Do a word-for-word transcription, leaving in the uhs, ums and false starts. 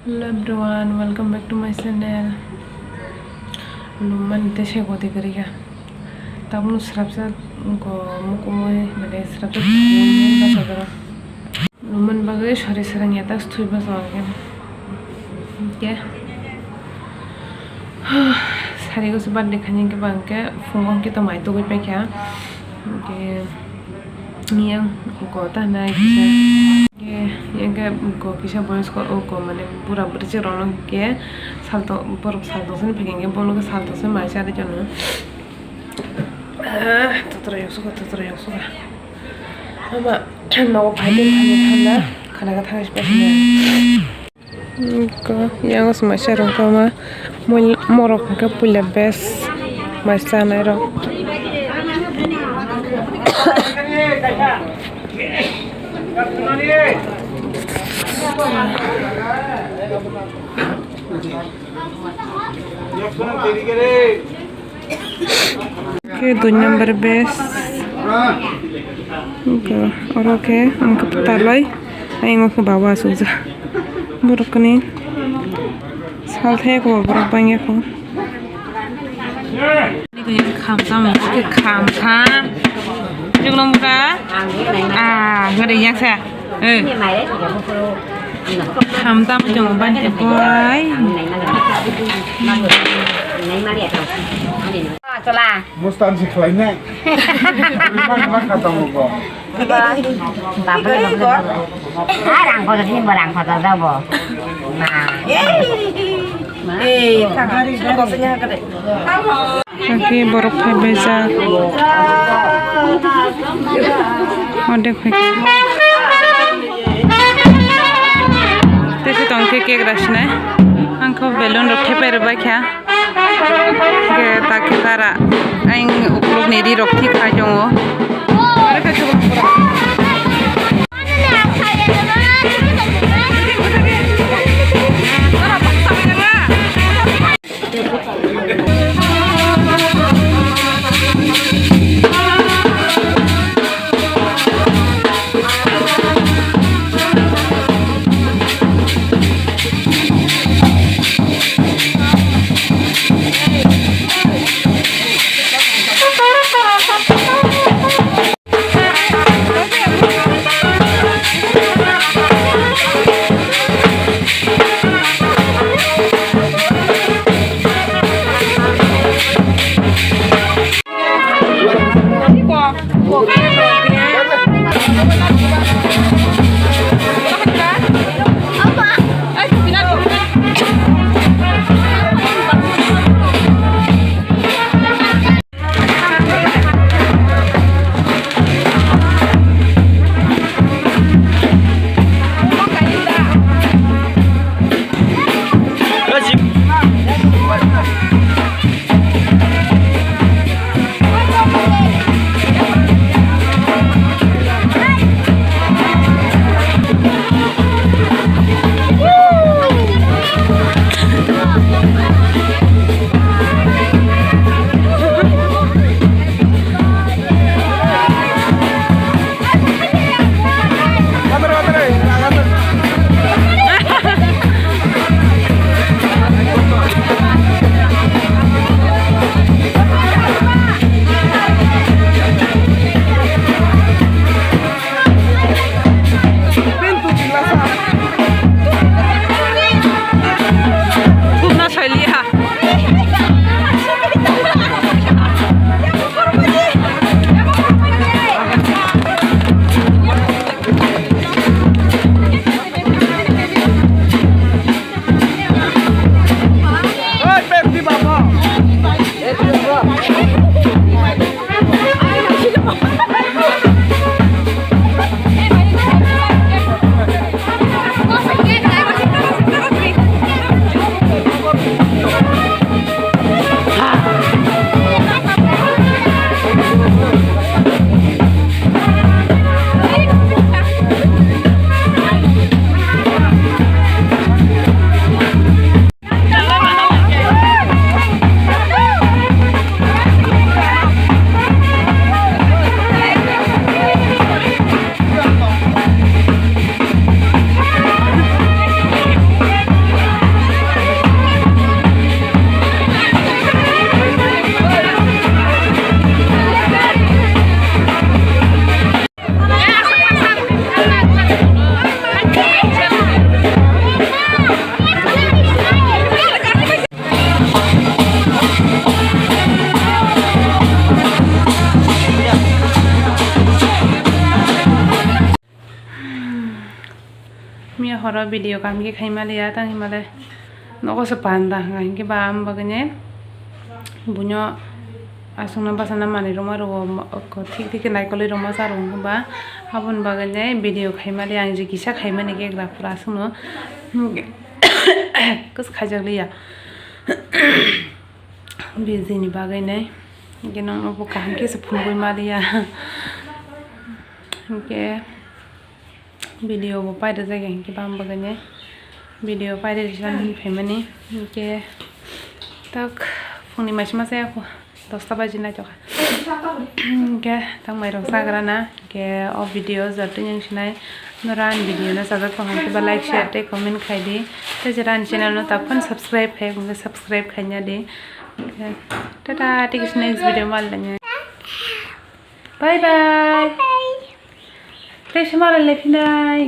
Hello everyone, welcome back to my channel. Lumani te se godi gori ga. Tabuk no srapsa go mukumui mane srapsa thumui basa goro. Lumani bagwi sori srang ya tak sthui basa goro. Ke sari go se birthday khani ke bang ke phungo ke to mai tugui paikha. Ke Yang go ta nai kisa. Ye, ye ke go kisa boyos ko, o go mane bura buri se rono ke salto, borok salto sen phaikhe bono ke salto sen mai sa de jono. Ah, totora yok suka, totora yok suka. Ama, no, bhai, bhai, bhai, khana ka thang. Ko, yang os masa rong kama, mul-, morok hingke puila bes masa nai rok. Ke dui number bes. Ke oro ke ang ke talai. Ayang ke bawa suja. Borok ni sal the ko borok bangya ko. Kham tam ke kham tam. Jung nong ka. Ah, ngari yang sa. Eh. Kham tam jong ban te boy. Chola. Mustan si khlai nai. Rimang ma kha tongo bo. Babre, babre, babre. Ah, rang kotor sini bo rang kotor jabo. Ma. Eh, eh, kagari, kagari. Oke, borok phaibaijak. Ode phai. Tei se tong khe cake rasinai. Ang kho balloon rok thepai rwbaikha. Hingke ta khe tara. Ang ukuluk ni ri rok thik khai tongo. Oro video kaham khe khaima liya, tang himale nogo se panda hwnka hinkhe ba, am bagwi ne buino aswkno bachana manwi rwma rwo, thik thik khe naikolwi rwma cha rwo hinkhe ba, aboni bagwi ne video khaima liya, ang je kisa khaimani khe gra pura aswkno kis khaijak liya. Bini bagwi ne hinkhe nokno bo kaham khe se phunugwi ma liya hinkhe. Video bo paida jagya hinkhe bam bagwi ne video paida rijak hin phaimani hinkhe tak phungni maisima saya kho dosta baji naitokha hinkhe tak mairok chagra na hinkhe o video jotoni wng sinai nora ani video no chajak tong hinkhe ba like share tei comment khai di tei jera ani channel no tak phano subscribe khai hinkhe subscribe khaina di tata tei kisa next video mal lanya. Bye bye. Tei se mala lephinai.